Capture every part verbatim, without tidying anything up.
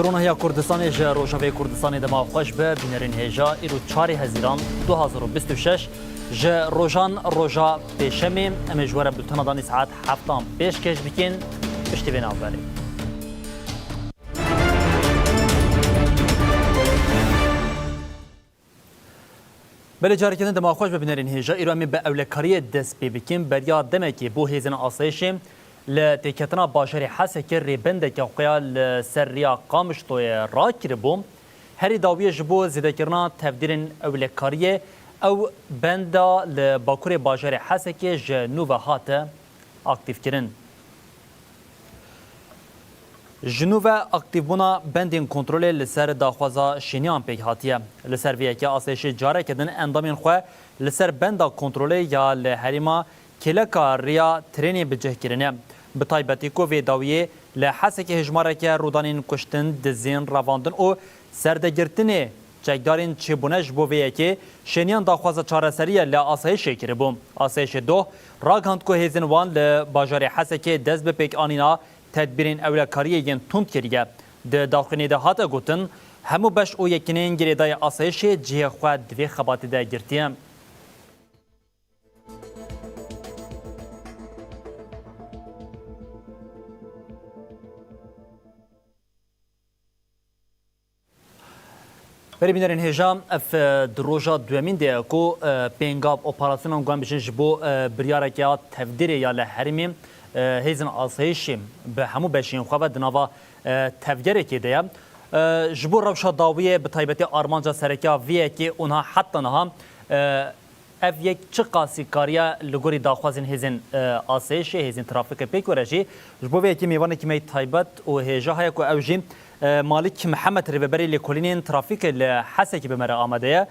Rûnahiya Kurdistanê ji Rojavê Kurdistanê dema xweş be, bînerên hêja, îro çarê Hezîran du hazar û bîst û şeş, ji rojan roja pêşemê, em ê ji we re bultena danî saet heftan pêşkêş bikin. Piştî vê navberê. Belê, careke din dema xweş be, bînerên hêja. Îro em ê bi ewlekariyê dest pê bikin. Beriya demekê bû hêzên asayişê li têketina bajarê Hesekê rêbendeke xwe ya li ser riya Qamişloyê rakiribû. Herî dawiyê ji bo zêdekirina tevdîrên ewlekariyê ew benda li bakurê bajarê Hesekê ji nû ve hate aktîfkirin. Ji nû ve aktîfbûna bendên kontrolê li ser daxwaza şêniyan pêk hatiye. Li ser vê yekê asayişê careke din endamên xwe li ser benda kontrolê ya li herêma kêleka riya trênê bi cih kirine. Bi taybetî ku vê dawiyê li Hesekê hejmareke rûdanên kuştin, dizîn, revandin û serdegirtinê çekdarên çêbûne ji bo vê yekê şêniyan daxwaza çareseriyê li asayişê kiribû. Asayişê doh ragihand ku hêzên wan li bajarê Hesekê dest bi pêkanîna tedbîrên ewlekariyê yên tund kiriye. Di daxuyaniyê de hate gotin, hemû beş û yekîneyên girêdayî asayişê cihê xwe di vê xebatê de girtiye. Berê bînerên hêja, ev, e, di roja duyemîn de ye ku, e, pêngav operasyonan, ku em bijin ji bo, e, biryareke ya tevdîrê ya li herêmê, e, hêzên asayişê bi hemû beşiyên xwe ve di nava, e, tevgerekê de ye. E, ji bo rewşa dawiyê, bi taybetî armanca sereke ya vê yekê û niha heta niha, e, ev yek çiqasî kariye li gorî daxwazên hêzên, e, asayişê, hêzên trafîkê pêk were jî. Ji bo vê yekê mêvanekî me yê taybet û hêja heye ku ew jî, e, Malik Mihemed, rêveberê lêkolînên trafîkê li Hesekê bi me re amade ye.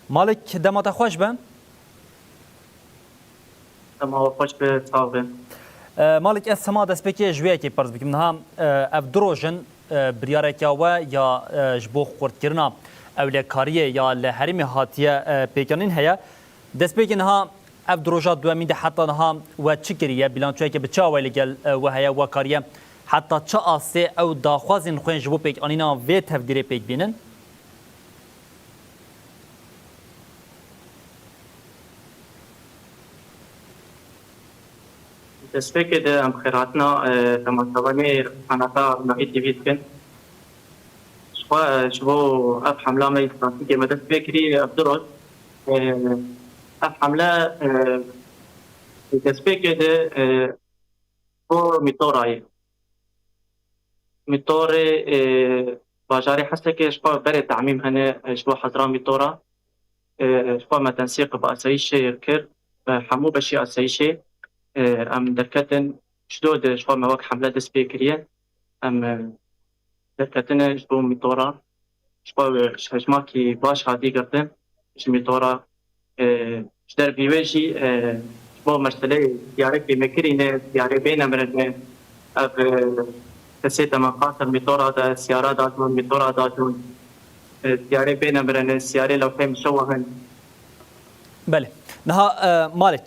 Malik, dema te xweş be. Dema we xweş be, sax be. E, Malik, ez hema destpêkê ji wê yekê pirs bikim. Niha, e, ev du roj in, e, biryareke we ya, e, ji bo xurtkirina ewlekariyê ya li herêmê hatiye, e, pêkanîn heye. Destpêkê niha ev du roja duyemîn de heta niha we çi kiriye? Bîlançoyeke bi çi awayî li gel, e, we heye? We kariye heta çi astê ew daxwazên xwe yên ji bo pêkanîna vê tevdîrê pêk bînin? Destpêkê de em xêrhatina, e, temaşevanê qenata Navî T V dikin. Ji xwe, e, ji bo ev hemla me yê trafîkê me dest pê kirî, ev du roj. E, ev hemle, e, destpêkê de, e, bo mîtorayê. Mîtorê, e, bajarê Hesekê ji xwe berê temîm hene, e, ji bo hezra mîtora. E, ji xwe me tensîq bi asayîşê kir, bi hemû beşî asayîşê. E, em derketin, ji do de ji xwe me wek hemle dest pê kiriye. Em, e, derketine ji bo mîtora. Ji xwe, e, hejmakî baş hatî girtin ji mîtora. E, ji dervî wê jî, e, ji bo meseleyê siyarekê me kirîne, siyarê bêne mirin me. Ev, e, kesê temenqas li mîtora de, siyara dajon, mîtora dajon. E, siyarê bêne mirin, siyarê lewhê mişewehin. Belê. Niha, e, Malik,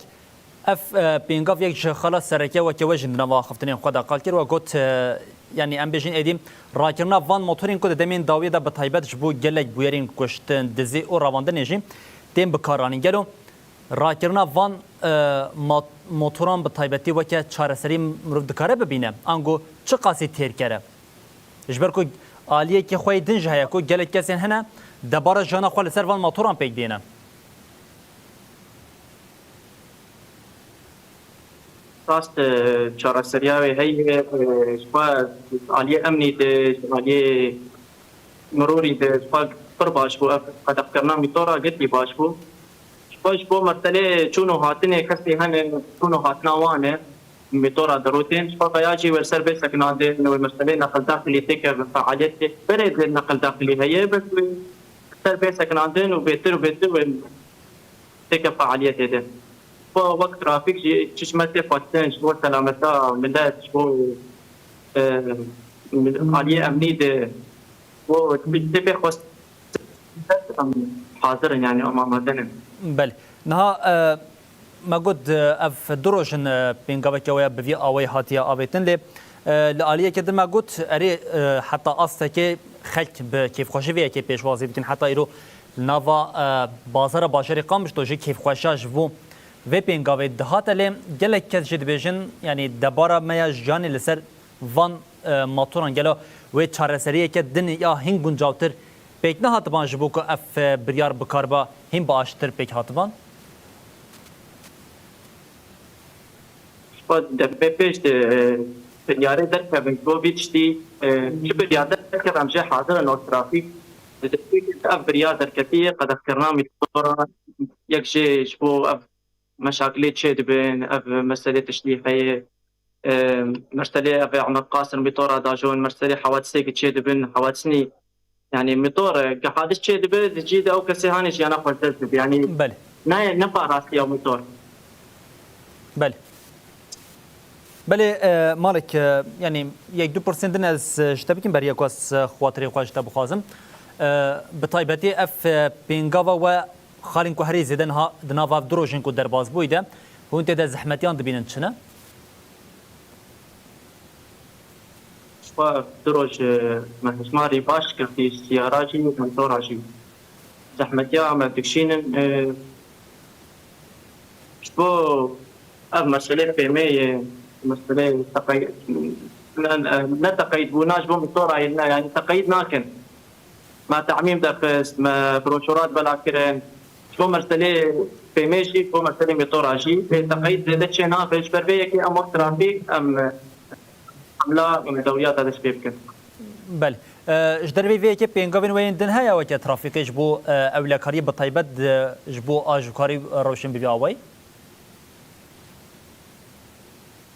ev, e, pêngav yek ji xala sereke weke we jî di nava axiftinên xwe de qal kir. We got, e, yanî em bêjin êdî rakirina van motorên ku di demên dawiyê de bi taybet ji bo gelek bûyerên kuştin, dizî û revandinê jî tên bikaranîn. Gelo rakirina van, e, mat-, motoran bi taybetî weke çareserî mirov dikare bibîne? Ango çiqasî têr kere? Ji ber ku aliyekî xwe yê din jî heye ku gelek kesên hene debara jiyana xwe li ser van motoran pêk dêne. Rast, e, çareseriya wê heye, e, ji xwe aliyê emnî de, ji aliyê mirorî de, ji xwe pir baş bû. Ev qedexkirina mîtora gelkî baş bû. Ji xwe ji bo meselê çûn û hatinê kesê hene, çûn û hatina wan e, mîtora dirotên. Ji xwe veya jî wê li ser bê sekinandin, wê meselê neqil daxilî têke bi fealiyetê. Berê de neqil daxilî heye, bes wê li ser bê sekinandin û bêtir û bêtir wê têke fealiyetê de. Xwe wek trafîk jî çi ji me tê xwestin ji bo selameta milet, ji bo, e, aliyê emnî de, bo tê pê xwestin, em hazir in, yanî em amade ne. Belê. Niha, e, me got, e, ev du roj in, e, pêngaveke we ya bi vî awayî hatiye avêtin, lê, e, li aliyeke din me got, erê, e, heta astekê Xelk bi kêfxweşî vê yekê pêşwazî dikin. Heta îro li nava, e, bazara bajarê Qamişlo jî kêfxweşiya ji bo vê pêngavê dihate, lê gelek kes jî dibêjin, yanî debara me ya jiyanê li ser van, e, matoran gelo wê çareseriyeke din ya hîn guncawtir pêk nehatiban ji bo ku ev, e, biryar bikariba hîn bi aştir pêk hatiban? Xwe destpê pêş de, e, biryarê derkevin ji bo vî tiştî, e, çi biryar derkeve em jê hazir in, wek trafîk. Di destpêkê de ev biryar derketiye, qedexkirina mîtora, yek jê ji bo ev meşakilê çê dibin, ev meselê tiştî heye, e, merselê ev Ehmed Qasim mîtora dajon, merselê hewadisê ki çê dibin, hewadisnî, yanî mîtor, e, ki hadis çê dibe, di cî de ew kesê hanê jiyana xwe ji dest dibe. Yanî Belê. Nayê, ne pa rastî ew mîtor. Belê. Belê, e, Malik, e, yanî yek du pirsên din ez, e, ji te bikim, beriya ku ez, e, xatirê xwe ji te bixwazim. E, bi taybetî ev, e, pêngava we xalên ku herî zêde niha di nava ev du rojên ku derbas bûyî de, hûn tê de zehmetiyan dibînin çi ne? Ji xwe du roj, e, me hejmarî baş girtî, siyara jî, motora jî. Zehmetiya me dikişînin, e, ji bo ev meselê pêmê ye, meselê teqey-, ne, ne teqeyîdbûna ji bo motora ye, ne, yanî teqeyîd nakin. Me temîm derxist, me broşurat bela kirin. Ji bo meselê pêmê jî, ji bo meselê motora jî, lê teqeyîd zêde çê nabe. Ji ber vê yekê em wek trafîk, em, e, hemla, em dewriya te dest pê bikin. Belê. E, ji dervê vê yekê pêngavên we yên din heye weke trafîkê ji bo, e, ewlekariyê bi taybet, e, ji bo ajokarî rewşên bi vî awayî?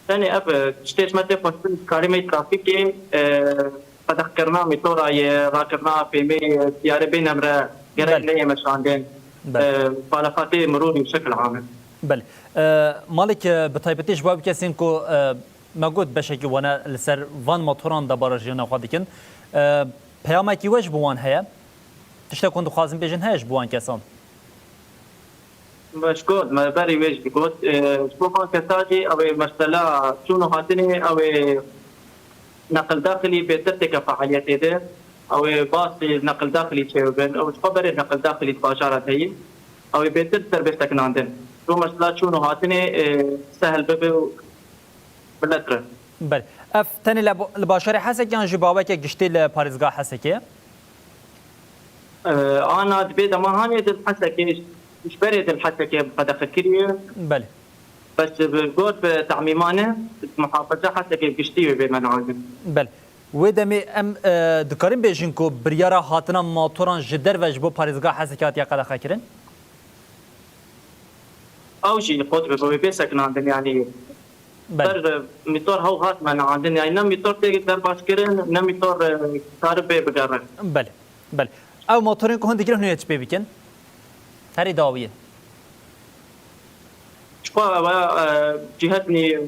Tenê ev, e, tiştê ji me tê xwestin, karê me yê trafîkê, e, qedexkirina mîtora ye, rakirina pêmê ye, siyarê bê nemre gerek Belê. neyê meşandin. Belê. E, muxalefatê mirûrî bi şekil am e. Belê. E, Malik, e, bi taybetî ji bo ew kesên ku, e, me got beşekî wane li ser van motoran de barajiyana xwe dikin, e, peyamekî we ji bo wan heye? Tiştek hûn dixwazin bêjin heye ji bo wan kesan? Me ji got, me berî wê jî digot, e, ji bo van kesa jî ew ê mesela çûn û hatinê, ew ê neqildaxilî bêtir têke fealiyetê de, ew ê basî neqildaxilî çêbibin, ew ji xwe berê neqildaxilî di bajara de yî, ew ê bêtir ser bê sekinandin. Ji bo mesela çûn û hatinê, e, sehil bibe û biletir e. Belê. Ev tenê li, li bajarê Hesekê yan jî bi aweke giştî li parêzgeha Hesekê? E, ana dibê dema hanê di Hesekê, ji berê di Hesekê bi qedexe kiriye. Belê. Bes bi got bi temîmane, muhafaza Hesekê giştî wê bê menandin. Belê. Wê demê em, e, dikarin bêjin ku biryara hatina matoran ji derve ji bo parêzgeha Hesekê hatiye qedexe kirin? Ew jî qot bi wê bê sekinandin, yanî Belê. Ber, e, mîtor hew hat menandin, yanî ne mîtor tê derbas kirin, ne mîtor, e, kare bê bigere. Belê, belê. Ew motorên ku hûn digirin hûn ê çi pê bikin? Herî dawiyê. Ji xwe ew e, cîhetnî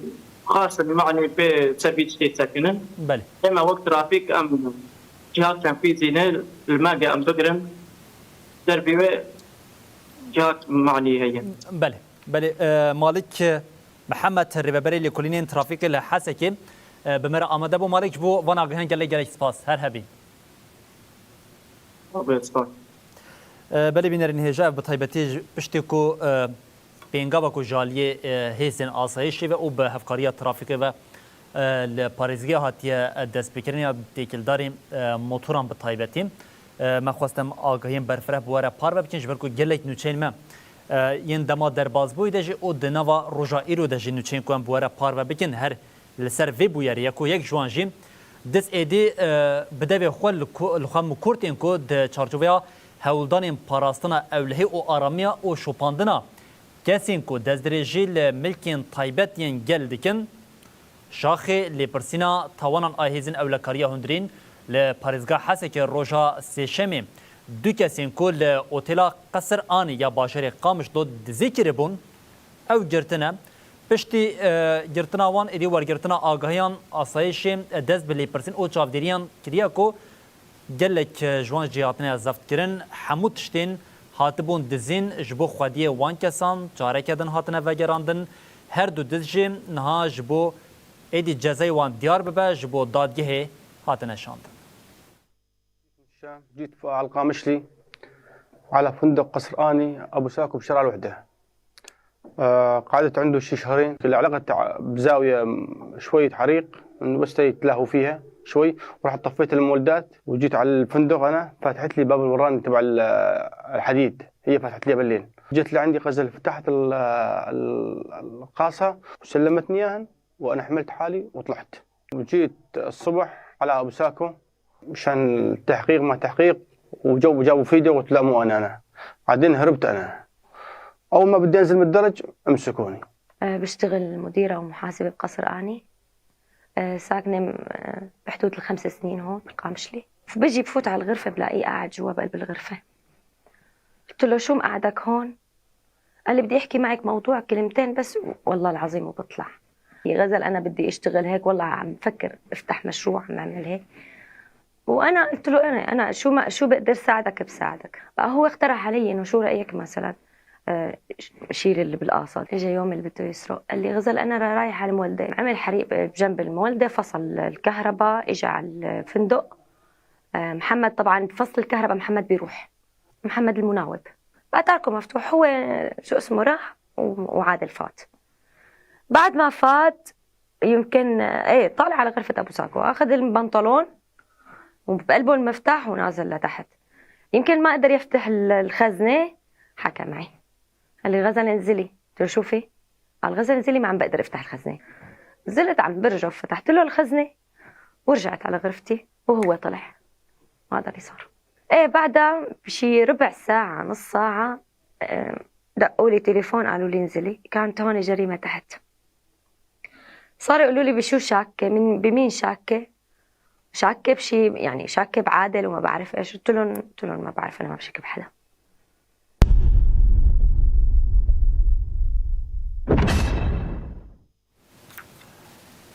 xas in, manî pê ser vî tiştê sekinin. Belê. Ême wek trafîk em cîhat tenfîzî ne, li me ge em bigirin. Dervî wê cîhat manî heye. Belê. Belê, e, Malik, e, Mihemed, rêveberê lêkolînên trafîkê li Hesekê, e, bi me re amade bû. Malik, ji bo van agahiyan gelek gelek spas. Her hebî. Belê bînerên hêja, ev bi taybetî ji piştê ku, e, pêngava ku ji aliyê, e, hêzên asayişê ve û bi hevkariya trafîkê ve, e, li parêzgeha hatiye, e, destpêkirin ya têkildarî, e, motoran bi taybetî. E, me xwest em agahiyên berfireh bi we re parve bikin, ji ber ku gelek nûçeyên me, e, yên dema derbasbûyî de jî û di nava roja îro de jî nûçeyên ku em bi we re parve bikin, her li ser vê bûyerê ye ku yek ji wan jî diz êdî, e, bi devê xwe li ku, li xwe mikurtên ku di çarçoveya hewldanên parastina ewlehî û aramiya û şopandina kesên ku destdirêjî li milkên taybet yên gel dikin, Şaxê lêpirsîna tawanan a hêzên ewlekariya hundirîn li parêzgeha Hesekê roja Sêşemê du kesên ku li Otêla Qesir Anî ya bajarê Qamişlo dizî kiribûn, ew girtine. Piştî, e, girtina wan êdî wergirtina agahiyan asayişê dest bi lêpirsîn û çavdêriyan kiriye ku Gelek ji wan jî hatine zeft kirin. Hemû tiştên hatibûn dizîn ji bo xwediyê wan kesan çareke din hatine vegerandin. Her du diz jî niha ji bo êdî cezayê wan diyar bibe, ji bo dadgehê hatine şandin. جيت على القامشلي، على فندق قصر آني أبو ساكو بشارع الوحدة. آه، قعدت عنده شي شهرين. العلاقة تاع بزاوية شوية حريق، إنه بس يتلهوا فيها شوي، ورحت طفيت المولدات وجيت على الفندق. أنا فتحت لي باب الوراني تبع ال-، الحديد، هي فتحت لي بالليل. جت لعندي غزل، فتحت ال-، ال-، القاصة وسلمتني إياهن، وأنا حملت حالي وطلعت. وجيت الصبح على أبو ساكو مشان التحقيق ما تحقيق، وجو-، جابوا فيديو وقلت: "لا، مو أنا، أنا". بعدين هربت أنا. أول ما بدي أنزل من الدرج، أمسكوني. أه، بشتغل مديرة ومحاسبة بقصر آني. أه، ساكنة م-، أه، بحدود الخمس سنين هون بالقامشلي. فبجي بفوت على الغرفة، بلاقيه قاعد جوا بقلب الغرفة. قلت له: "شو مقعدك هون؟" قال لي: "بدي أحكي معك موضوع، كلمتين بس، والله العظيم وبطلع." "يا غزل، أنا بدي أشتغل هيك، والله عم فكر أفتح مشروع، عم أعمل هيك." وأنا قلت له: "أنا، أنا شو ما، شو بقدر ساعدك بساعدك." بقى هو اقترح علي إنه: "شو رأيك مثلًا، آه، ش-، شيل اللي بالقاصة." إجا يوم اللي بده يسرق، قال لي: "غزل، أنا را-، رايح على المولدة، عمل حريق بجنب المولدة، فصل الكهرباء، إجا على الفندق." آه، محمد طبعًا بفصل الكهرباء محمد بيروح. محمد المناوب. بقى تاركه مفتوح، هو شو اسمه راح و-، وعادل فات. بعد ما فات يمكن، ايه، طالع على غرفة أبو ساكو، أخذ البنطلون وبقلبه المفتاح ونازل لتحت. يمكن ما قدر يفتح ال-، الخزنة، حكى معي. قال لي: "غزل، انزلي." قلت له: "شو في؟" قال: "غزل، انزلي، ما عم بقدر أفتح الخزنة." نزلت عم برجف، فتحت له الخزنة ورجعت على غرفتي وهو طلع. هذا اللي صار. ايه، بعدها بشي ربع ساعة، نص ساعة، آه، دقوا لي تليفون، قالوا لي: "انزلي." كانت هون جريمة تحت. صاروا يقولوا لي: "بشو شاكة؟ من، بمين شاكة؟" شاكة بشي، يعني، شاكة بعادل وما بعرف ايش. قلت لهم، قلت لهم: "ما بعرف، أنا ما بشك بحدا."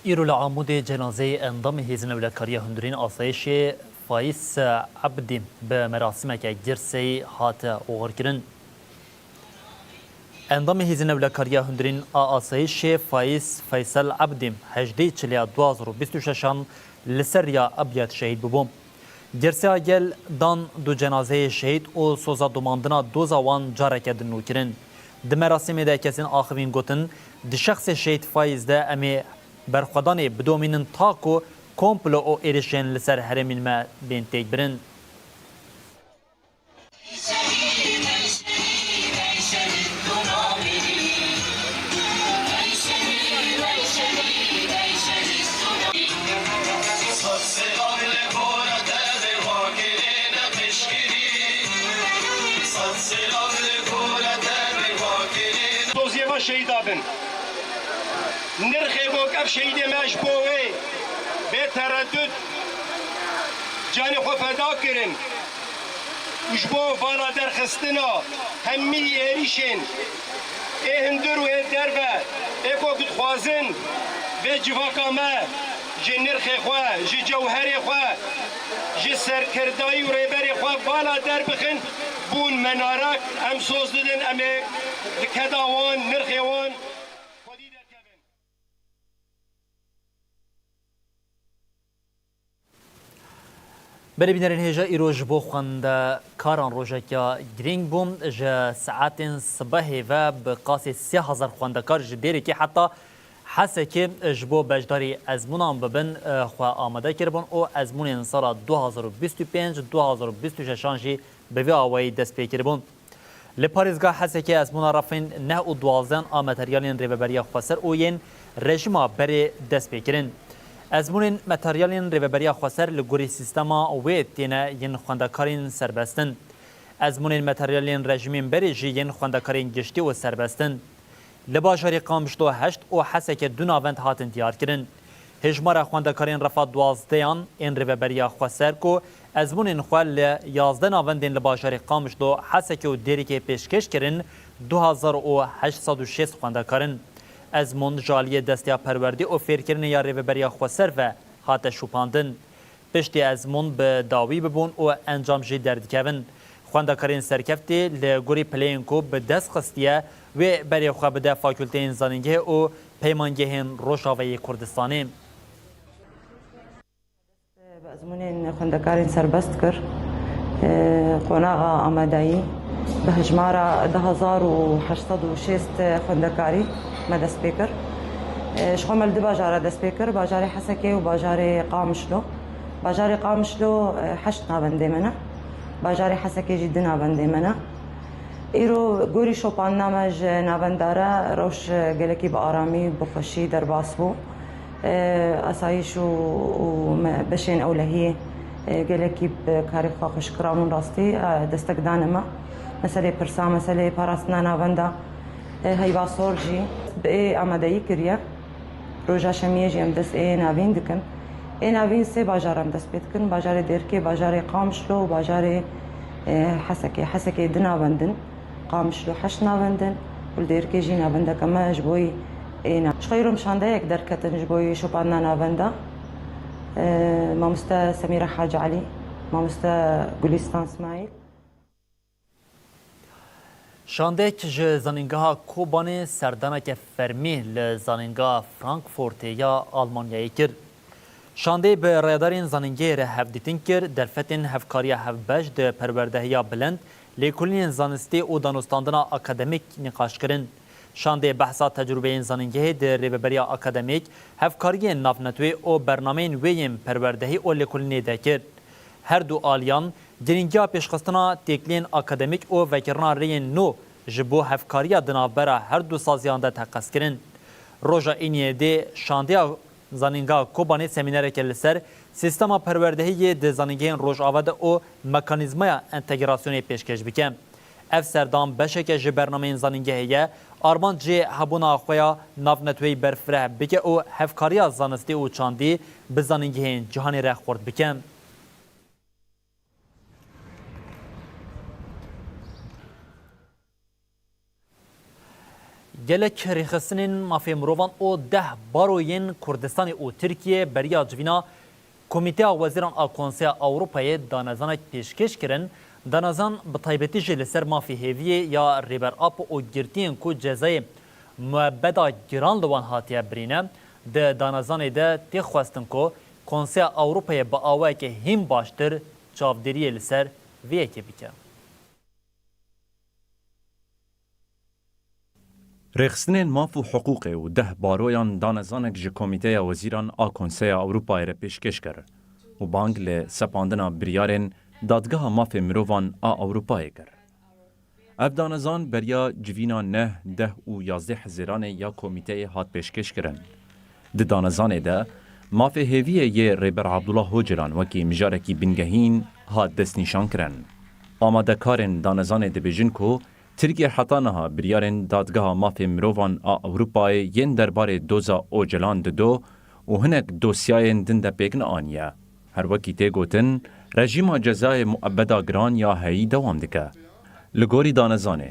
Îro li Amûdê cenazeyê endamê Hêzên Ewlekariya Hundirîn Asayişê Fayîz Ebdî bi merasîmeke girseyî hate oxirkirin. Endamê Hêzên Ewlekariya Hundirîn a Asayişê Fayîz Feysel Ebdî hejdê Çiliya du hazar û bîst û şeşan li ser riya Ebiyat şehîd bûbû. Girseya gel dan du cenazeyê şehîd û soza domandina doza wan careke din nû kirin. Di merasîmê de kesên axivîn gotin, di şexsê şehîd Fayîz de em ê berxwedanê bidomînin ta ku komplo û êrişên li ser herêmên me bên têkbirin. Doziyê me şehîda bin. Nirxê ku ev şehîdê me ji bo wê bê teredud canê xwe feda kirin. Û ji bo vala derxistina hemî êrîşên ê hundir û ê derve ê ku dixwazin vê civaka me ji nirxê xwe, ji cewherê xwe, ji serkirdayî û rêberê xwe vala derbixin, bûn me narak, em soz didin, em ê li keda wan, nirxê wan xwedî derkevin. Belê bînerên hêja, îro ji bo xwendekaran rojeke girîng bû. Ji saetên sibehê ve bi qasî sê hezar xwendekar ji Dêrikê heta Hesekê ji bo beşdarî ezmûnan bibin, xwe amade kiribûn û ezmûnên sala du hazar û bîst û pênc, du hazar û bîst û şeşan jî bi vî awayî dest pê kiribûn. Li parêzgeha Hesekê ezmûna refên neh û duwazdeh a materyalên Rêveberiya Xweser û yên rejîma berê dest pê kirin. Ezmûnên materyalên Rêveberiya Xweser li gorî sîstema wê têne yên xwendekarên serbest in. Ezmûnên materyalên rejîmên berê jî yên xwendekarên giştî û serbest in. Li bajarê Qamişlo heşt û Hesekê du navend hatin diyar kirin. Hêjmara xwendekarên refa duwazdeyan ên Rêveberiya Xweser ku ezmûnên xwe li yazdeh navendên li bajarê Qamişlo, Hesekê û Dêrikê pêşkêş kirin, du hazar û heşt sed û şêst xwendekar in. Ezmûn ji aliyê Desteya Perwerdê û Fêrkirinê ya Rêveberiya Xweser ve hate şopandin. Piştî ezmûn bi dawî bibûn û encam jî derdikevin. Xwendekarên serkeftî li gorî pileyên ku bi dest xistiye, wê berê xwe bide Fakulteyên Zanîngehê û Peymangehên Rojavayê Kurdistanê. Bi ezmûnên xwendekarên serbest kir. Qonaxa amadeyî bi hejmara du hezar û heşt sed û şêst xwendekarî me dest pê kir. Ji xwe me li du bajara dest pê kir, bajarê Hesekê û bajarê Qamişlo. Bajarê Qamişlo heşt navendê me ne, bajarê Hesekê jî du navendê me ne. Îro gorî şopandina me ji navenda re rewş gelekî bi aramî, bi xweşî derbas bû. Asayîş û, û me, beşên ewlehiyê, e, gelekî bi karê xwe xweş kiran û rastî, e, destek dane me. Meselê pirsa, meselê parastina navenda, e, heyva sor jî bi ê amadeyî kiriye. Roja şemiyê jî em dest ê navîn dikin. Ê navîn sê bajar em dest pê dikin. Bajarê Dêrikê, bajarê Qamişlo û bajarê, e, Hesekê. Hesekê du navendin. Qamişlo heşt navendin û li Dêrikê jî navendeke me ji bo yî ê na. Ji xwe îro şandeyek derketin ji bo yî şopandina navenda. E, mamoste Semîra Hacî Elî, mamoste Gulîstan Smaîl. Şandek ji Zanîngeha Kobanê serdaneke fermî li Zanîngeha Frankfurtê ya Almanyayê kir. Şandê bi rayedarên zanîngehê re hevdîtin kir, derfetên hevkariya hevbeş di perwerdehiya bilind, lêkolînên zanistî û danûstandina akademîk nîqaş kirin. Şandê behsa tecrûbeyên zanîngehê di rêveberiya akademîk, hevkariyên navneteweyî û bernameyên wê yên perwerdehî û lêkolînê de kir. Her du aliyan girîngiya pêşxistina têkiliyên akademîk û vekirina rêyên nû ji bo hevkariya di navbera her du saziyan de teqez kirin. Roja Îniyê dê şandeya Zanîngeha Kobanê semînereke li ser sîstema perwerdehiyê di zanîngehên Rojava de û mekanîzmaya entegrasyonê pêşkêş bike. Ev serdan beşeke ji bernameyên zanîngehê ye, armanc jê hebûna xwe ya navneteweyî berfireh bike û hevkariya zanistî û çandî bi zanîngehên cîhanê re xurt bike. Gelek rêxistinên mafê mirovan û deh baroyên Kurdistanê û Tirkiyê beriya civîna Komîteya Wezîran a Konseya Ewropayê danezanek pêşkêş kirin. Danezan bi taybetî jî li ser mafê hêviyê ya Rêber Apo û girtiyên ku cezayê muebeda giran li wan hatiye birîne. Di danezanê de tê xwestin ku Konseya Ewropayê bi awayeke hîn baştir çavdêriyê li ser vê yekê bike. Rêxistinên maf û hiqûqê û deh baroyan danezanek ji Komîteya Wezîran a Konseya Ewropayê re pêşkêş kir û bang li sepandina biryarên Dadgeha Mafê Mirovan a Ewropayê kir. Ev danezan beriya civîna neh, deh û yazdeh Hizêranê ya Komîteyê hat pêşkêş kirin. Di danezanê de mafê hêviyê yê Rêber Abdullah Ocalan wekî mijarekî bingehîn hat destnîşankirin. Amadekarên danezanê dibêjin ku Tirkiye heta niha biryarên Dadgeha Mafê Mirovan a Ewropayê yên derbarê doza Ocalan dido û hinek dosyayên din de pêk neaniye. Her wekî tê gotin, rejîma cezayê muebeda giran ya heyî dewam dike. Li gorî danezanê,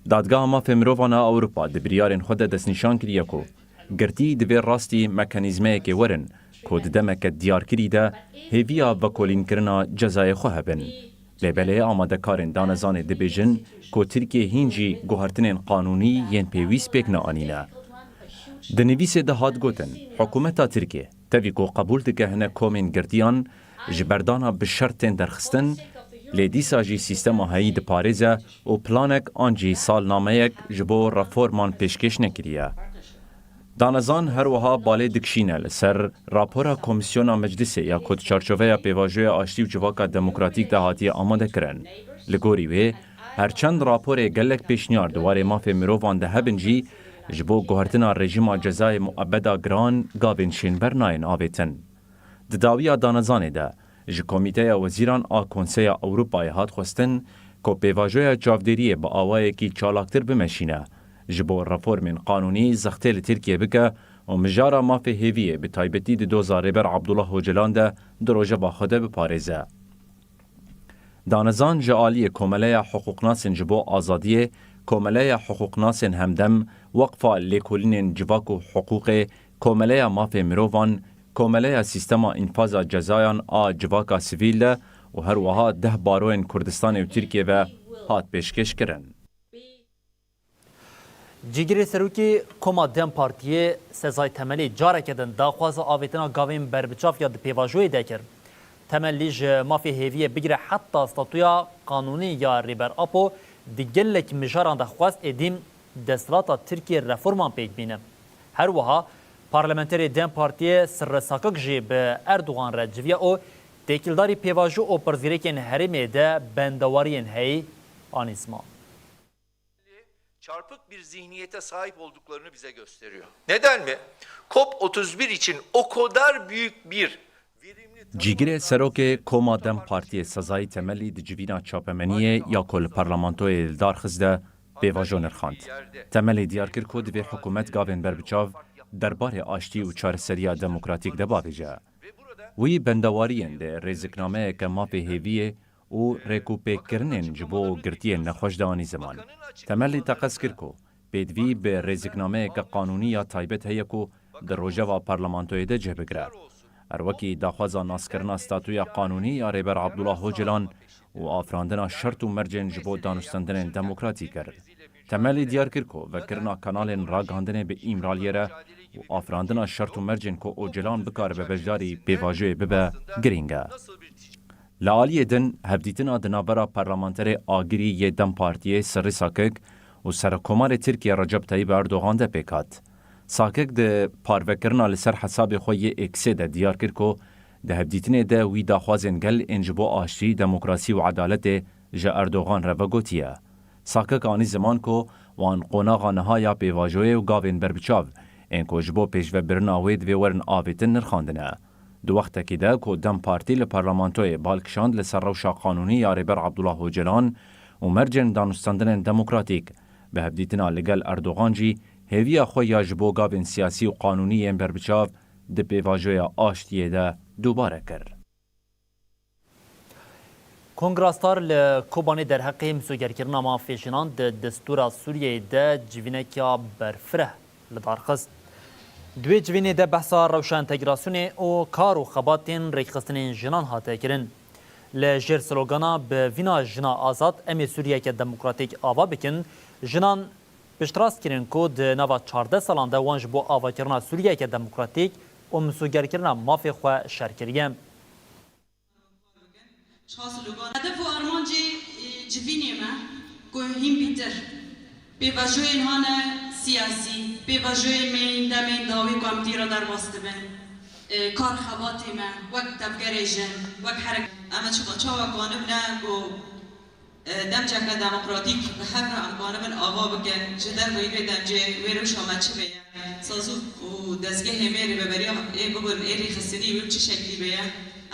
Dadgeha Mafê Mirovan a Ewropa di biryarên xwe de destnîşan kiriye ku girtî divê rastî mekanîzmeyekê werin ku di demeke diyarkirî de hêviya vekolînkirina cezayê xwe hebin. Lê belê amadekarên danezanê dibêjin ku Tirkiye hîn jî guhertinên qanûnî yên pêwîst pêk neanîne. Di nivîsê de hat gotin, hikûmeta Tirkiye tevî ku qebûl dike hinek komên girtiyan ji berdana bi şert tên derxistin, lê dîsa jî sîstema heyî diparêze û planek an jî salnameyek ji bo reforman pêşkêş nekiriye. Danezan her wiha balê dikişîne li ser rapora Komîsyona Meclisê ya ku di çarçoveya Pêvajoya Aştî û Civaka Demokratîk de hatiye amadekirin. Li gorî wê, her çend raporê gelek pêşniyar di warê mafê mirovan de hebin jî, ji bo guhertina rejîma cezayê muebeda giran gavên şênber nayên avêtin. Di dawiya danezanê de, ji Komîteya Wezîran a Konseya Ewropayê hat xwestin ku pêvajoya çavdêriyê bi awayekî çalaktir bimeşîne, ji bo reformên qanûnî zextê li Tirkiye bike û mijara mafê hêviyê bi taybetî di doza Rêber Abdullah Ocalan de di rojeva xwe de biparêze. Danezan ji aliyê Komeleya Hiqûqnasên ji bo Azadiyê, Komeleya Hiqûqnasên Hemdem, Weqfa Lêkolînên Civak û Hiqûqê, Komeleya Mafê Mirovan, Komeleya Sîstema Înfaza Cezayan a Civaka Sivîl de û her wiha deh baroyên Kurdistanê û Tirkiye ve hat pêşkêş kirin. Cîgirê Serokê Koma DEM Partiyê Sezai Temelî careke din daxwaza avêtina gavên berbiçav ya di pêvajoyê de kir. Temellî ji mafê hêviyê bigire heta statuya qanûnî ya Rêber Apo di gelek mijaran de xwest êdî desthilata Tirkiyê reforman pêk bîne. Her wiha parlamenterê DEM Partiyê Sirri Sakik jî bi Erdogan re civiya û têkildarî pêvajo û pirsgirêkên herêmê de bendewariyên heyî anî ziman. Çarpık bir zihniyete sahip olduklarını bize gösteriyor. Neden mi? COP otuz bir için o kadar büyük bir verimli Cîgirê serokê Koma DEM Partiyê Sezayî Temelî di civîna çapemeniyê ya ku li parlamentoyê li dar xist de pêvajo nirxand. Temelî diyar kir ku divê hikûmet gavên berbiçav derbarê aştî û çareseriya demokratîk de bavêje. Wî bendewariyên li rêziknameyeke mafê hêviyê û rêkûpêkkirinên ji bo girtiyên nexweş de anî ziman. Temelî teqez kir ku pêdivî bi rêziknameyeke qanûnî ya taybet heye ku di rojeva parlamentoyê de cih bigire. Her wekî daxwaza naskirina statuya qanûnî ya Rêber Abdullah Ocalan û afirandina şert û mercên ji bo danûstendinên demokratî kir. Temelî diyar kir ku vekirina kanalên ragihandinê bi Îmraliyê re û afirandina şert û mercên ku Ocalan bikaribe beşdarî pêvajoyê bibe, girîng e. Li aliyê din, hevdîtina di navbera parlamenterê agirî yê DEM Partiyê Sirri Sakik û Serekkomarê Tirkiye Recep Tayyip Erdogan de pêk hat. Sakik di parvekirina li ser hesabê xwe yê Eksê de diyar kir ku di hevdîtinê de wî daxwazên gel ên ji bo aştî, demokrasî û edaletê ji Erdogan re vegotiye. Sakik anî ziman ku wan qonaxa niha ya pêvajoyê û gavên berbiçav ên ku ji bo pêşvebirina wê divê werin avêtin nirxandine. Di wextekî de ku DEM Partî li parlamentoyê bal kişand li ser rewşa qanûnî ya Rêber Abdullah Ocalan û mercên danûstendinên demokratîk, bi hevdîtina li gel Erdogan jî hêviya xwe ya ji bo gavên siyasî û qanûnî yên berbiçav di pêvajoya aştiyê de dubare kir. Kongra Star li Kobanê derheqê misogerkirina mafê jinan di destûra Sûriyeyê de civînekiya berfireh li dar xist. Di wê civînê de behsa rewşa entegrasyonê û kar û xebatên rêkxistinên jinan hate kirin. Li jêr slogana Bi vîna jina azad em ê Sûriyeke demokratîk ava bikin, jinan piştrast kirin ku di nava çardeh salan de wan ji bo avakirina Sûriyeke demokratîk û misogerkirina mafê xwe şer kiriye. Hedef û armancê civînê me ku hîn bîtir pêvajoyên hane siyasî, pêvajoyên me yên demên dawî ku em tîra derbas dibin, kar xebatê me wek tevgerê jin, wek herek, em çawa kanibne ku demceke demokratîk bi hev re em kanibin ava bikin, ji derveyî vê demcê wê rewşa me çi be ye? Sazûk û dezgehê me rêveberiya ê bibin ê rêxistinî wê bi çi şeklî be ye?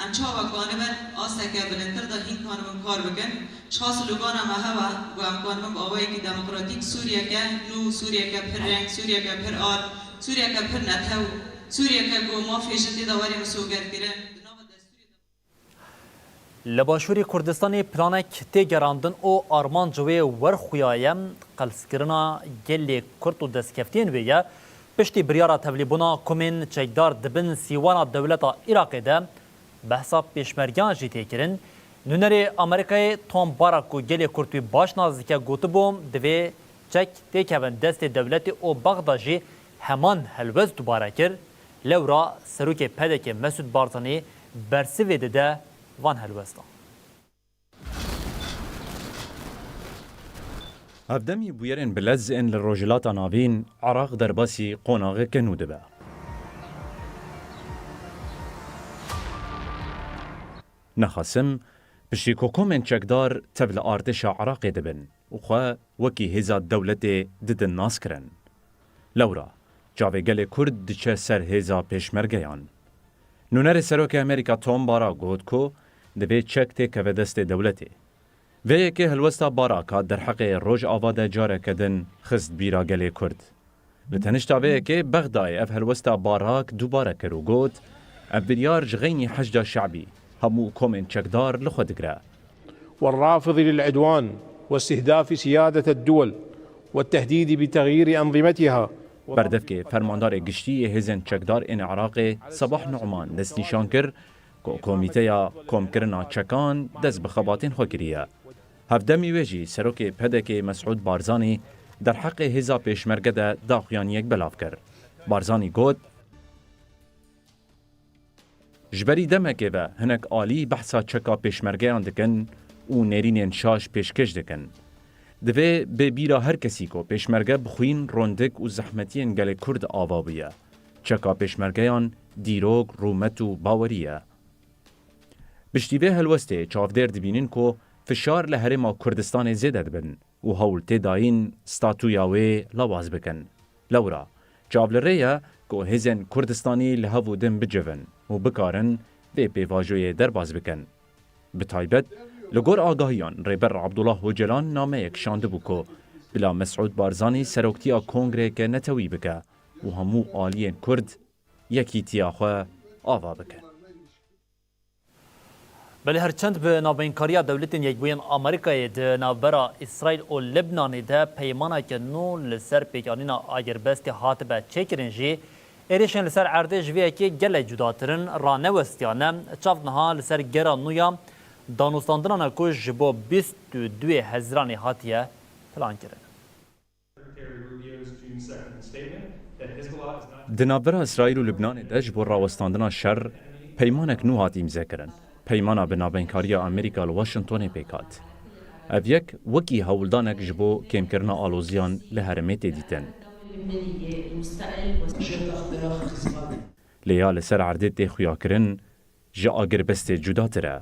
Em çawa kanibin asteke bilindtir de hîn kanibin kar bikin? Çar slogana me hev e ku em kanibin bi awayekî demokratîk Sûriyeke nû, Sûriyeke pir reng, Sûriyeke pir ard, Sûriyeke pir netew, Sûriyeke ku mafê jin tê de were misogerkirin, di nava destûrê de. Li Başûrê Kurdistanê planek tê gerandin û armanc wê werxuya ye, qelskirina gelê Kurd û destkeftiyên wê ye. Piştî biryara tevlîbûna komên çekdar di bin sîwana dewleta Iraqê de behsa pêşmergeyan jî tê kirin. Nûnerê Amerîkayê Tom Barrack ku gelê Kurd wî baş nas dike gotibû, divê çek têkevin destê dewletê û Bexda jî heman helwest dubare kir. Lewra serokê P D K Mesûd Barzanî bersivê dide van helwestan. Hevdemî bûyerên bilez ên li Rojhilata Navîn, Iraq derbasî qonaxeke nû dibe. Nexasim, piştî ku komên çekdar tev li artêşa Iraqê dibin û xwe wekî hêza dewletê didin naskirin. Lewra, çavê gelê Kurd diçe ser hêza pêşmergeyan. Nûnerê Serokê Amerîka Tom Barrack got ku divê çek têkeve destê dewletê. Vê yekê helwesta Barrack a derheqê Rojava de careke din xist bîra gelê Kurd. Li tenişta vê yekê Bexdayê ev helwesta Barrack dubare kir û got, Ev biryar ji xeynî Heşda Şe'bî, hemû komên çekdar li xwe digire. والرافض للعدوان واستهداف سيادة الدول والتهديد بتغيير أنظمتها. Berdevkê Fermandarê Giştî yê Hêzên Çekdar ên Iraqê Sebah Nu'man destnîşan kir ku Komîteya Komkirina Çekan dest bi xebatên xwe kiriye. Hevdemî wê jî Serokê P D K Mesûd Barzanî derheqê hêza Pêşmerge de daxuyaniyek belav kir. Barzanî got, Ji berî demekê ve hinek alî behsa çeka pêşmergeyan dikin û nêrînên şaş pêşkêş dikin. Divê bê bîra her kesî ku pêşmerge bi xwîn, rondik û zehmetiyên gelê Kurd ava bûye. Çeka pêşmergeyan dîrok, rûmet û bawerî ye. Piştî vê helwestê çavdêr dibînin ku fişar li Herêma Kurdistanê zêde dibin û hewl tê dayîn statûya wê lawaz bikin. Lewra çav li rê ye ku hêzên Kurdistanî li hev û din bicivin û bikarin vê pêvajoyê derbas bikin. Bi taybet, li gor agahiyan Rêber Abdullah Ocalan nameyek şandibû ku bila Mesûd Barzanî seroktiya kongreyeke netewî bike û hemû aliyên Kurd yekîtiya xwe ava bikin. Belê her çend bi navbeynkariya Dewletên Yekbûyên Amerîkayê di navbera Îsraîl û Libnanê de peymaneke nû li ser pêkanîna agirbestê hatibe çêkirin jî, êrişên li ser erdê ji vê yekê gelek cudatir in, ranewestiyane. Çav niha li ser gera nû ya danûstandinan e ku ji bo bîst û duyê Hezîranê hatiye plankirin. Di navbera Îsraîl û Libnanê de ji bo rawestandina şer peymanek nû hat îmzekirin. Peymana bi navbeynkariya Amerîka li Washingtonê pêk hat. Ev yek wekî hewldanek ji bo kêmkirina aloziyan li herêmê tê dîtin. Lê ya li ser erdê tê xuyakirin ji agirbestê cudatir e.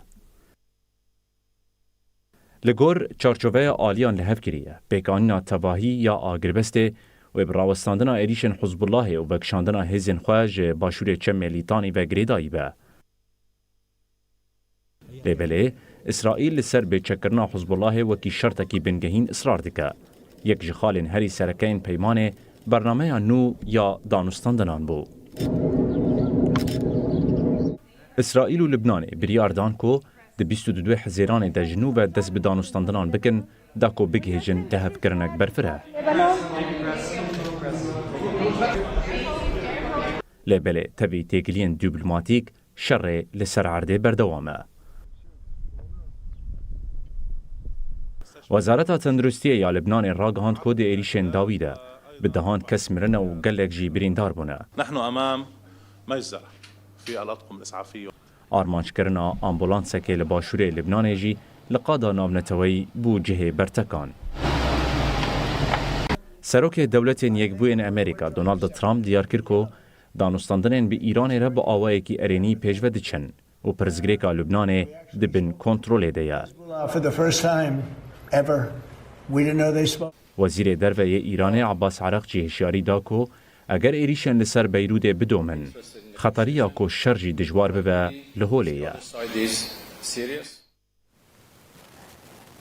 Li gor çarçoveya aliyan li hev kiriye, pêkanîna tevahî ya agirbestê wê bi rawestandina êrîşên Hizbullahê û vekişandina hêzên xwe ji başûrê çemê Lîtanî ve girêdayî be. Lê belê, Îsraîl li ser bêçekkirina Hizbullahê wekî şertekî bingehîn israr dike. Yek ji xalên herî sereke yên peymanê bernameya nû ya danûstandinan bû. Îsraîl û Libnanê biryar dan ku di bîst û du Hezîranê de ji nû ve dest bi danûstandinan bikin, da ku bigihêjin lihevkirinek berfireh. Lê belê tevî têkiliyên dîplomatîk şerê li ser erdê berdewam e. Wezareta Tenduristiyê ya Libnanê ragihand ku di êrîşên dawî de bi dehan kes mirine û gelek jî birîndar bûne. نحن أمام مجزرة في الأطقم الإسعافية. Armanckirina ambulansekê li başûrê Libnanê jî li qada navneteweyî bû cihê bertekan. Serokê Dewletên Yekbûyên Amerîka Donald Trump diyar kir ku danûstandinên bi Îranê re bi awayekî erênî pêş ve diçin û pirsgirêka Lubnanê di bin kontrolê de ye. For the first time ever, we didn't know they spoke. Wezîrê Derve yê Îranê Abbas Arakçî hişyarî da ku eger êrîşên li ser Beyrûdê bidomin, xeteriya ku şer jî dijwar bibe li holê ye.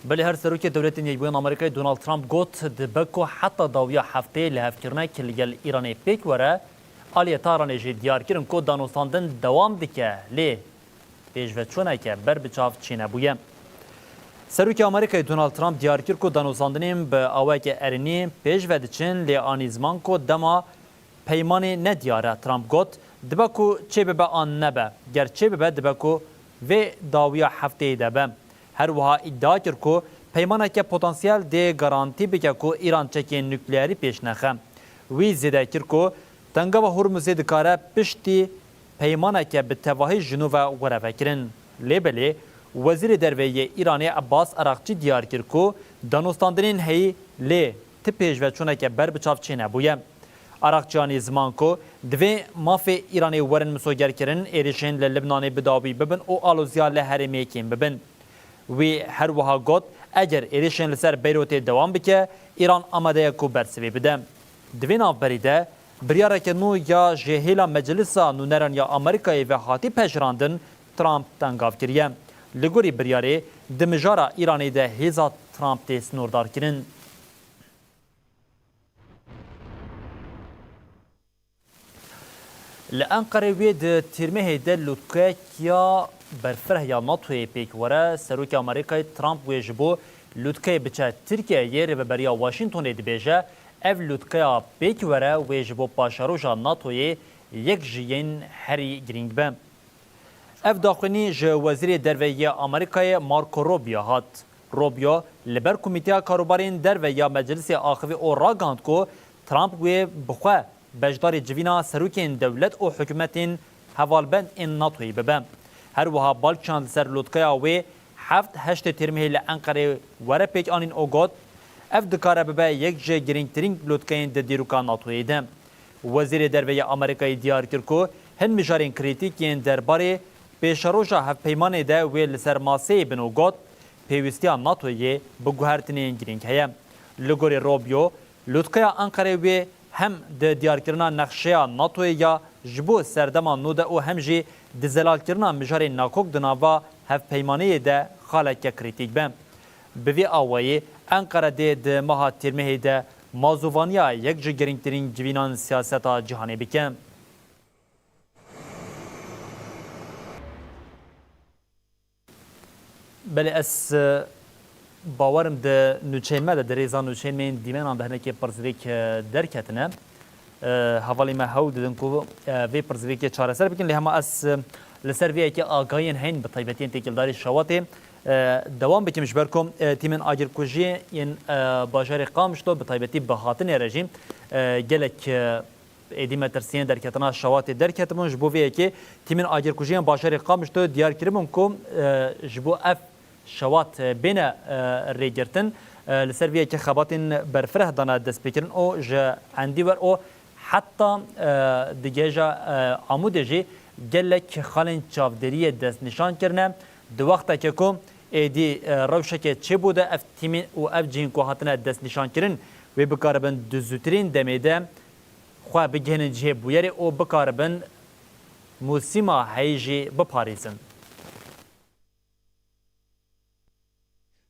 Belê her serokê Dewletên Yekbûyên Amerîkayê Donald Trump got, dibe ku heta dawiya hefteyê lihevkirinek li gel Îranê pêk were. Aliyê Tehranê jî diyar kirin ku danûstandin dewam dike, lê pêşveçûneke ber bi çav çênebûye. Serokê Amerîkayê Donald Trump diyar kir ku danûstandinên bi awayeke erênî pêş ve diçin, lê anî ziman ku dema peymanê nediyar e. Trump got, dibe ku çêbibe an nebe. Ger çêbibe, dibe ku vê dawiya hefteyê de be. Her wiha îdia kir ku peymaneke potansiyel dê garantî bike ku Îran çekên nukleerî pêş nexe. Wî zêde kir ku Tengava Hormuzê dikare piştî peymaneke bi tevahî ji nû ve were vekirin. Lê belê, Wezîrê Derve yê Îranê Abbas Arakçî diyar kir ku danûstandinên heyî lê ti pêşveçûneke ber bi çav çênebûye. Arakçî anî ziman ku divê mafê Îranê werin misogerkirin, êrîşên li Libnanê bi dawî bibin û aloziya li herêmê kêm bibin. Wî her wiha got, eger êrîşên li ser Beyrûtê dewam bike, Îran amade ye ku bersivê bide. Di vê navberî de, biryareke nû ya ji hêla Meclisa Nûneran ya Amerîkayê ve hatî pejirandin, Trump tengav kiriye. Li gorî biryarê, di mijara Îranê de hêza Trump tê sînordarkirin. Li Enqerê wê di Tîrmehê de lûtkeya berfireh ya NATOyê pêk were. Serokê Amerîkayê Trump wê ji bo lûtkeyê biçe Tirkiyeyê, rêveberiya Washingtonê dibêje, ev lûtkeya pêk were wê ji bo paşeroja NATOyê yek ji yên herî girîng be. Ev daxuyanî ji Wezîrê Derve yê Amerîkayê Marco Rubio hat. Rubio li ber Komîteya Karûbarên Derve ya Meclisê axivî û ragihand ku Trump wê bi xwe beşdarî civîna serokên dewlet û hikûmetên hevalbend ên NATOyê bibe. Her wiha Balçan li ser lotkaya wê heft heştê Tîrmehê li Enqereyê were pêkanîn û got, ev dikare bibe yek ji girîngtirîn lotkeyên di dîroka NATOyê de. Wezîrê Derve yê Amerîkayê diyar kir ku hin mijarên krîtîk yên derbarê pêşeroja hevpeymanê de wê li ser maseyê bin û got, pêwîstiya NATOyê bi guhertinên girîng heye. Li gorî Rubio, lûtkeya Enqerê wê hem di diyarkirina nexşeya NATOyê ya ji bo serdema nû de û hem jî di zelalkirina mijarên nakok di nava hevpeymaniyê de xaleke krîtîk be. Bi vî awayî, Enqere dê di meha Tîrmehê de mazûvaniya yek ji girîngtirîn civînan siyaseta cîhanê bike. Belê ez, e, bawerim di nûçeyên me de, di rêza nûçeyên me yên dîmenan de hinekê pirsgirêk, e, derketine. E, hevalê me hewl didin ku, e, vê pirsgirêkê çareser bikin. Lê hema ez, e, li ser vê yekê agahiyên heyîn bi taybetî yên têkildarî şewatê, e, dewam bikim, ji ber ku, e, tîmên agirkujiyê yên, e, bajarê Qamişlo bi taybetî bi hatinê re jî, e, gelek, e, êdî metirsiyên derketina şewatê derketibûn. Ji bo vê yekê tîmên agirkujiyên bajarê Qamişlo diyar kiribûn ku, e, ji bo ev şewat, e, bêne, e, rêgirtin, e, li ser vê yekê xebatên berfireh dane destpêkirin û ji Endîwer û heta, e, digihêje, e, Amûdê jî gelek xalên çavdêriyê destnîşan kirine. Di wextekê ku êdî, e, rewşeke çêbû de ev tîmên û ev cihên ku hatine destnîşankirin wê bikaribin di zûtirîn demê de xwe bigihînin cihê bûyerê û bikaribin mûsîma heyî jî biparêzin.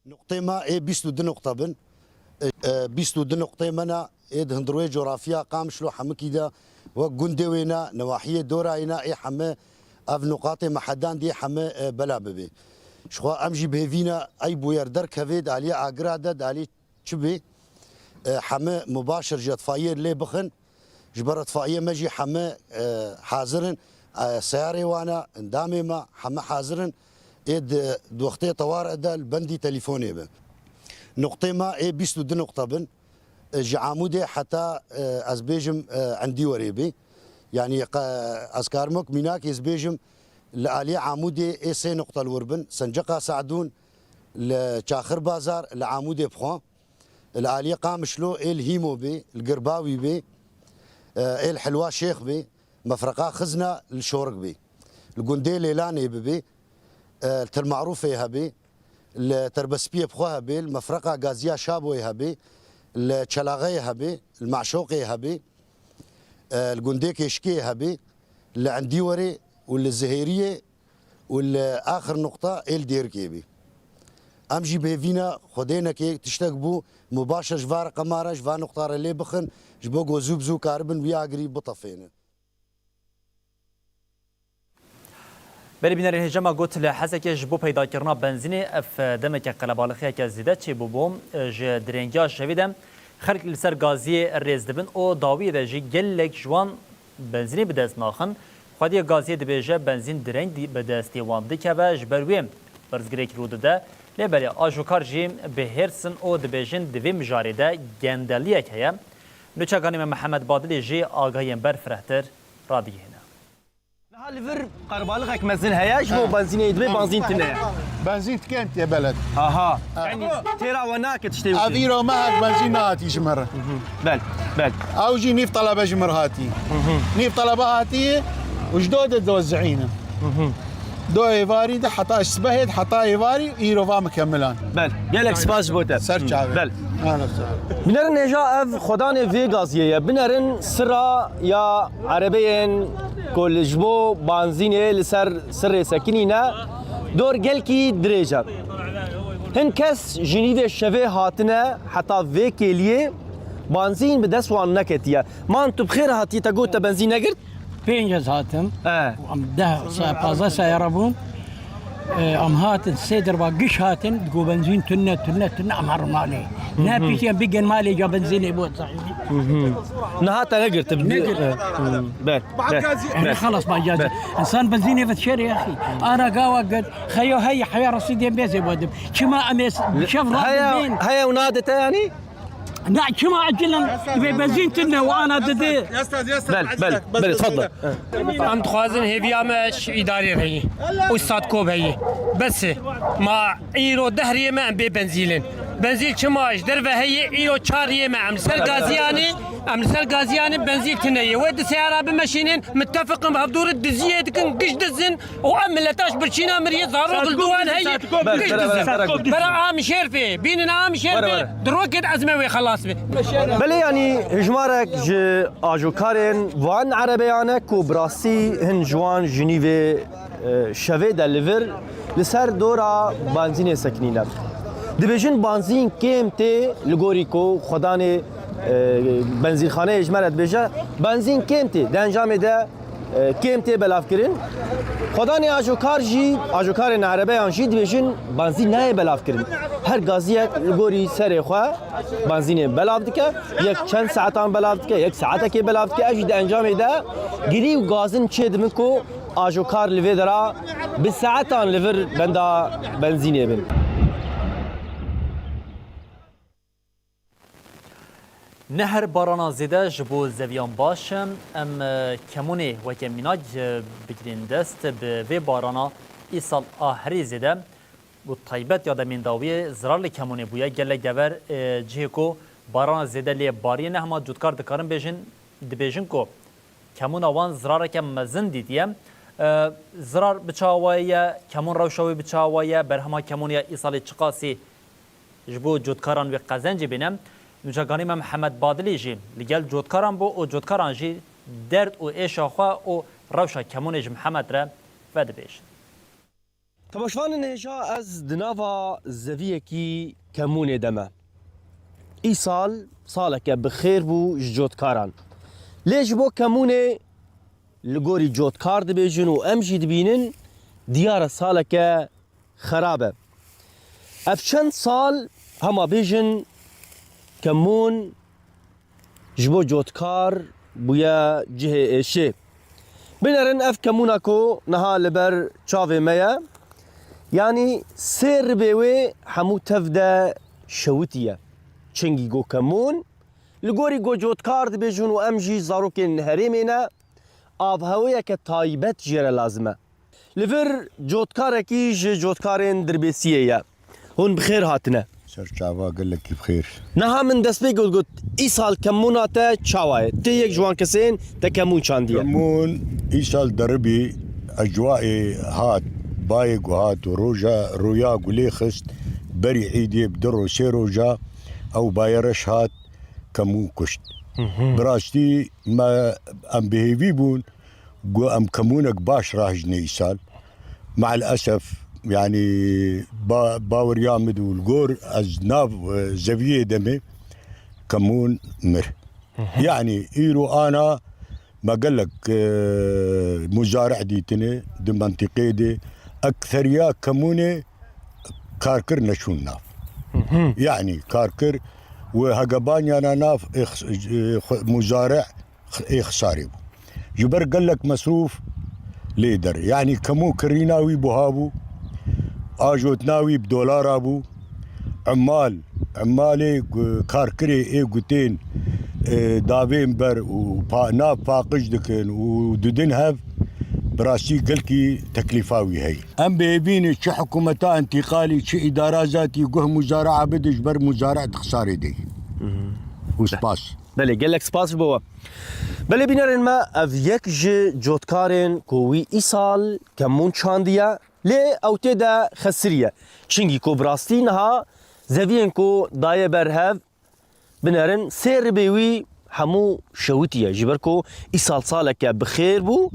Nuqtê me ê bîst û du nuqte bin. E, e, bîst û du nuqtê me ne ê di hundirwê coğrafya Qamişlo hemikî de wek gundê wê ne, newahiyê dorayê ne, ê heme ev nuqatê me hedan dê heme, e, bela bibê. Ji xwe em jî bi hêvî ne ey bûyer derkevê di aliyê Agira de, di aliyê çi bê, e, heme mubaşir ji itfaiyê lê bixin. Ji ber itfaiyê me jî heme, e, hazir in. E, seyarê wan e, endamê me heme hazir in. Ê di, di wextê teware de li bendî telîfonê be. Nuqtê me ê bîst û du nuqte bin. E, ji Amûdê heta, e, ez bêjim, e, Endîwerê bê. Yanî qe-, ez karim wek mînakê ez bêjim, li aliyê Amûdê ê sê nuqte li wir bin. Senceqa Sadûn, li Çaxir Bazar, li Amûdê bi xwe. Li aliyê Qamişlo ê li Hîmo bê, li Girbawî bê, e, ê li Hilwa Şêx bê, mefreqa Xizna li Şorik bê. Li gundê Lêlanê bibê, e, li Til Marûfê hebê, li Terbespiyê bi xwe hebê, li mefreqa Gaziya Şaboyê hebê, li Çelaxeyê hebê, li Maşoqê hebê, e, li gundê Kêşikê hebê, li Endîwerê û li Zihêriyê û li axir nuqta ê li Dêrikê bî. Em jî bi hêvî ne Xwedê neke tiştek bû, mubaşir ji va reqema re, ji va nuqta re lê bixin, ji bo ku zû bi zû karibin wî agirî bitefênin. Belê bînerên hêja me got li Hesekê ji bo peydakirina benzînê ev demeke qelebalixiyeke zêde çêbûbû. Ji dirêngiya şevê de xelk li ser gaziyê rêz dibin û dawiyê de jî gelek ji wan benzînê bi dest naxin. Xwediyê gaziyê dibêje benzîn direng dî-, bi destê wan dikeve, ji ber wê pirsgirêk rû dide. Lê belê aşokar jî bi hêrs in û dibêjin di vê mijarê de gendeliyek heye. Nûçeganê me Mihemed Badilê jî agahiyên berfirehtir radigihîne. Niha li vir qerbalixek mezin heye, ji bo benzînê dibê benzîn tune ye. Benzîn tikemt ye beled. Aha. Ha. Yanî têra we nake tiştê wekî. Ev îro mehek benzîn nehatî ji me re. Bel, bel. Ew jî nîv telebe ji me re hatî. Nîv telebe hatî û ji do de dozihîne. Do êvarî de heta ji sibehê de heta êvarî îro va mikemilan. Bel. Gelek spas ji bo te. Ser çavê. Bel. Bînerin hêja ev xwedanê vê gaziyê ye. Bînerin sira ya erebeyên ku li ji bo banzînê li ser sirê sekinîne dor gelkî dirêj e. Hin kes ji nîvê şevê hatine heta vê kêliyê banzîn bi dest wan neketiye. Man tu bi xêr hatî, te got te benzîn negirt? Pênc ez hatim. E. Em deh se-, pazdeh seyara bûn. E, em hatin, sê derba giş hatin, digo benzîn tune, tune, tune, em herin malê. Ne pîtiye bigên malê ya benzînê bû sahibî. Niha te negirtin. Negirtin. E, hmm, ber, ber, Ene ber. Xelas ma ya. Ber. Însan benzînê ve şerê axî. Ana gawa git, xeyo hey, heya resîdê mêzê bodim. Çima em ê s-, şev Heya, radin bin? Heya û nadite yanî? Da çima ecilin? Ve bezîn tine û ana didi. Bel, bel, bel, tfadle. Em dixwazin hêviya me ji îdarê re yî. Û Sadkop heyî. Bes e. Ma îro deh riyê me em bê benzîlin. Benzîl çima ji derve heye, îro çar riyê me. Em li ser gaziyanê, em li ser gaziyanê benzîl tine ye. Wê di seyara bimeşînin, mittefiqin bi hevdû re diziyê dikin, giş dizin. Û em mileta ji birçîna miriyê zarok li dû wan heye, giş dizin. Bera Amşêr fê, bînin Amşêr fê, di rokê de ez me wê xelas be. Belê, yanî hejmarek ji ajokarên van erebeyan e ku bi rastî hin ji wan ji nîvê, e, şevê de li vir li ser dora benzînê sekinîne. Dibêjin benzîn kêm tê, li gorî ku xwedanê, e, benzînxaneyê ji me re dibêje, benzîn kêm tê. Di encamê de e, kêm tê belavkirin. Xwedanê ajokar jî, ajokarên erebeyan jî dibêjin, benzîn nayê belavkirin. Her gaziyek li gorî serê xwe benzînê belav dike. Yek çend saetan belav dike, yek saetekê belav dike. Ev jî di encamê de girî û gazin çêdibin ku ajokar li vê dera bi saetan li vir benda benzînê bin. Ne her barana zêde ji bo zeviyan baş e. Em, e, kemonê weke mînak, e, bigirên dest. Bi vê barana îsal a herî zêde û taybet ya demên dawiyê zirar li kemonê bûye. Gelek dever, e, cihê ku barana zêde lê bariye ne hema cotkar dikarin bêjin, dibêjin ku kemona wan zirareke mezin dîtiye. E, zirar bi çawa ye? Kemon rewşa wê bi çawa ye? Berhema kemonê ya îsalê çiqasî ji bo cotkaran wê qezencê bêne. Nûçekanê me Mihemed Badilî jî li gel cotkaran bû û cotkaran jî derd û êşa xwe û rewşa kemonê ji Mihemed re vedibêjin. Temaşvanên hêja, ez di nava zeviyekî kemonê de me. Îsal saleke bi xêr bû ji cotkaran. Lê ji bo kemonê li gorî cotkar dibêjin û em jî dibînin, diyar e saleke xerab e. Ev çend sal hema bêjin kemon ji bo cotkar bûye cihê êşê. Binerin ev kemûna ku niha li ber çavê me ye, yanî sê ribê wê hemû tev de şewitiye. Çingî ku kemûn, li gorî ku cotkar dibêjin û em jî zarokên herêmê ne, avheweyeke taybet jê re lazim e. Li vir cotkarekî ji cotkarên Dirbêsiyê ye. Hûn bi xêr hatine. Ser çava gelekî bi xêr. Niha min destpê got, got, îsal kemûna te çawa ye? Tê yek ji wan kesên te kemûn çandiye. Kemûn îsal deribî ecwaê hat, bayê ku hat û roja, roya ku lê xist, berî îdê bi du roj, sê roja ew bayê reş hat, kemûn kuşt. Hı hı. Bi rastî me, em bi hêvî bûn, got, em kemûnek baş rahijne îsal. Me'el esef, yanî ba-, baweriya min û li gor ez nav, e, zeviyê de me, kemûn mir. Hı hı. Yanî îro ana me gelek, e, muzarih dîtine di mentiqê de, ekseriya kemûnê karkir neçûn nav. Hı hı. Yanî karkir û hegebanyana nav, e, xs-, e, xwe-, muzarih ê xisarê bû. Ji ber gelek mesrûf lê der. Yanî kemû kirîna wî buha bû, ajotna wî bi dolara bû. Emal, emalê gu-, karkirê ê gutên, e, davên ber û pa-, nav paqij dikin û didin hev, bi rastî gelkî teklîfa wî heye. Em bi hêvî ne çi hikûmeta întîqalî, çi îdara zatî guh muzara'a bide, ji ber muzara di xisarê de ye. Hı hı. Û spas. Belê, gelek spas ji bo we. Belê bînerên me, ev yek ji cotkarên ku wî îsal kemûn çandiye, lê ew tê de xesiriye. Çingî ku bi rastî niha zeviyên ku daye ber hev, binerin sê ribê wî hemû şewitiye. Ji ber ku îsal saleke bi xêr bû,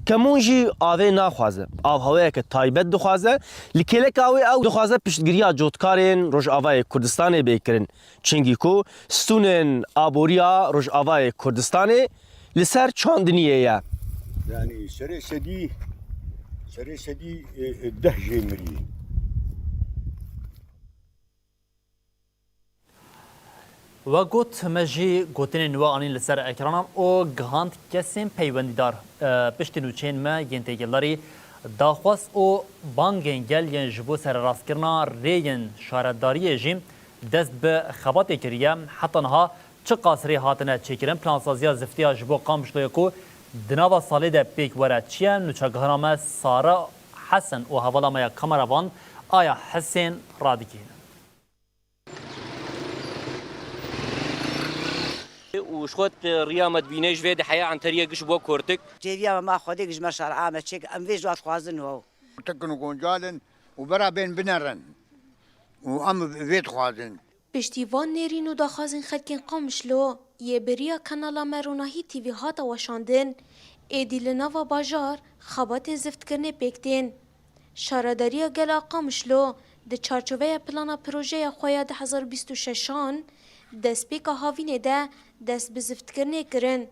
kemûn jî avê naxwaze. Av heweyeke taybet dixwaze. Li kêleka wê ew dixwaze piştgiriya cotkarên Rojavayê Kurdistanê bê kirin. Çingî ku stûnên aboriya Rojavayê Kurdistanê li ser çandiniyê ye. Yanî serê sedî, serê sedî, e, e, deh jê mirî. We got, me jî gotinên we anîn li ser ekranan û gihand kesên peywendîdar. E, piştî nûçeyên me yên têkildarî daxwaz û bangên gel yên ji bo sererastkirina rêyên şaredariyê jî Dest bi xebatê kiriye. Heta niha çiqas rê hatine çêkirin? Plansaziya ziftiya ji bo Qamişloyê ku di nava salê de pêk were çi ye? Nûçegihana me Sara Hesen û hevala me ya kameravan Aya Hisên radikînin. Û ji xwe riya me dibîne ji vê de heya Enteriyê giş bû kortik. Cêviya me ma Xwedê ji me şer ame çêk, em vê ji wa dixwazin ho. Tekin û goncal in û bera bên binerin û em vê dixwazin. Piştî van nêrîn û daxwazên xelkên Qamişlo yê bi riya kanala me Ronahî T V hate weşandin, êdî li nava bajar xebatên ziftkirinê pêk tên. Şaredariya Gel a Qamişlo di çarçoveya plana projeya xwe ya du hezar û bîst û şeşan destpêka havînê de dest bi ziftkirinê kirin.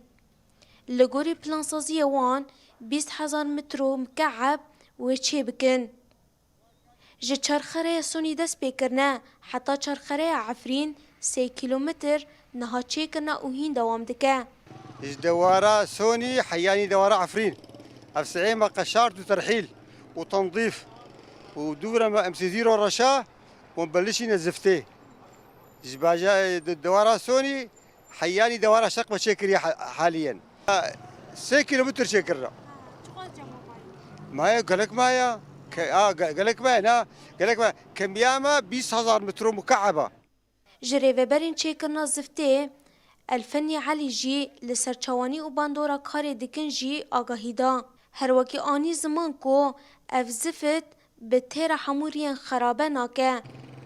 Li gorî plansaziyê wan bîst hezar metro mikeeb wê çê bikin. Ji Çarxereya Sonî dest pê kirine heta Çarxereya Efrîn sê kîlometr niha çêkirine û hîn dewam dike. Ji dewara Sonî heyanî dewara Efrîn. Ev sihê me qeşart û terhîl û tendîf û dûvre me em sê zîro reşa û belişîne ziftê. Ji baja-, de-, dewara Sonî heyanî dewara Şeq me çêkiriye ha-, haliyen. Sê kîlometr çêkirine. Maye gelek maye. Ke-, a, ge-, gelek maye, na, gelek maye. Kemiya me bîst hezar metro mukeeba. Ji rêveberên çêkirina ziftê, Elfenî Elî jî li ser çawanî û bandora karê dikin jî agahî da. Her wekî anî ziman ku ev zift bi têra hemû riyên xerabe nake.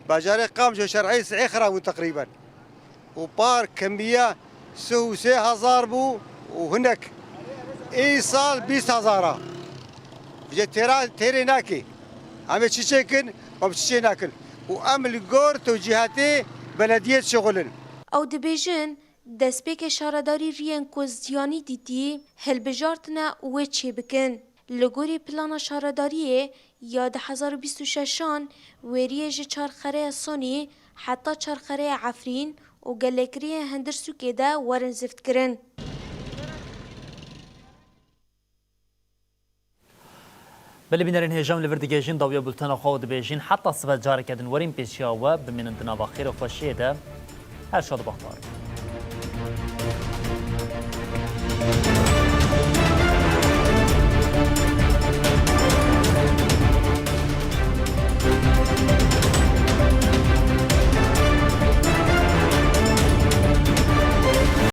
Bajarê Qamişlo şer'ê sihê xirab bû teqrîben. Û par kemiya sih û sê hezar bû û hinek. Îsal bîst hezar a. Vêce têra, têrê nake. Em ê çi çêkin, em çi çê nakin. Û em li gor tewcîhatê belediyê dişixulin. Ew dibêjin, destpêkê şaredarî riyên ku ziyanî dîtî hilbijartine wê çêbikin. Li gorî plana şaredariyê ya du hezar û bîst û şeşan wê riyê ji Çarxereya Sonî heta Çarxereya Efrîn û gelek riyên Hindirsûkê de werin ziftkirin. Belê bînerên hêja, em li vir digihêjin dawiya bultena xwe û dibêjin heta sibe careke din werîn pêşiya we, bimînin di nava xêr û xweşiyê de. Her şad û bextewar bin.